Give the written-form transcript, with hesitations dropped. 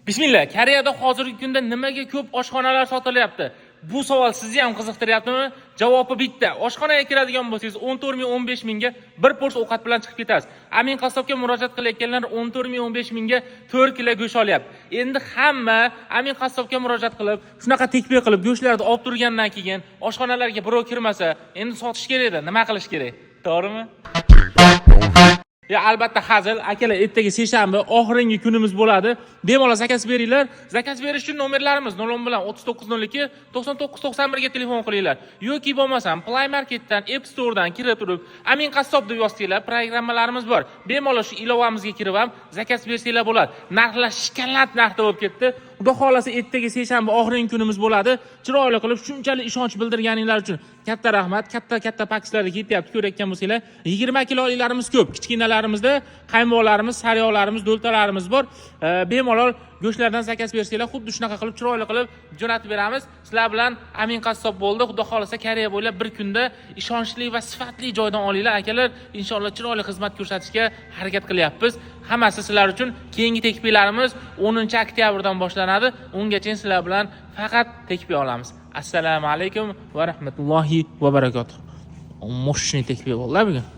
Bismillah, Koreyada hozirgi kunda nimaga ko'p oshxonalar sotilyapti? Bu savol sizni ham qiziqtiryaptimi? Javobi bitta. Oshxonaga kiradigan bo'lsangiz, 14 ming, 15 mingga bir porsiya ovqat bilan chiqib ketasiz. Amin qassobga murojaat qilayotganlar 14 ming, 15 mingga 4 kilo go'sht olyapti. Endi hamma Amin qassobga murojaat qilib, shunaqa tekbir qilib go'shtlarni olib turgandan keyin oshxonalarga birov kirmasa, endi sotish kerakda, nima qilish kerak? To'g'rimi? Ya, albatta hazil. Akalar, ertaga seshanba, oxirgi kunimiz bo'ladi. Bemalol заказ beringlar. Заказ berish uchun nomerlarimiz 0 bilan 3902 99 91 ga telefon qilinglar. Yoki bo'lmasam Play Marketdan, App Storedan kirib turib, Amin qassob deb yozsanglar, programmalarimiz bor. Bemalol shu ilovamizga kirib ham заказ bersanglar bo'ladi. Narxlar шоколад narxda bo'lib ketdi. Xudo xohlasa, ertaga seshanba, oxirgi kunimiz bo'ladi. Chiroyli qilib shunchalik ishonch bildirganinglar uchun katta rahmat. Katta katta pakslarda ketyapti, ko'rayotgan bo'lsanglar. 20 kiloliklarimiz ko'p. Kichkinalarimizda qaymoqlarimiz, sariyog'larimiz, do'ltalarimiz bor. Bemalol go'shtlardan заказ bersanglar, xuddi shunaqa qilib, chiroyli qilib jo'natib beramiz. Sizlar bilan Amin qassob bo'ldi. Xudo xohlasa, Koreya bo'ylab bir kunda ishonchli va sifatli joydan olinglar, akalar. Inshaalloh, chiroyli xizmat ko'rsatishga harakat qilyapmiz. Hammasi sizlar uchun. Keyingi tekpiylarimiz 10 oktyabrdan boshlanadi. Ungacha sizlar bilan faqat tekpiy olamiz. Assalomu alaykum va rahmatullohi va barakatuh. Мощный tekpiy bo'ldi bugun.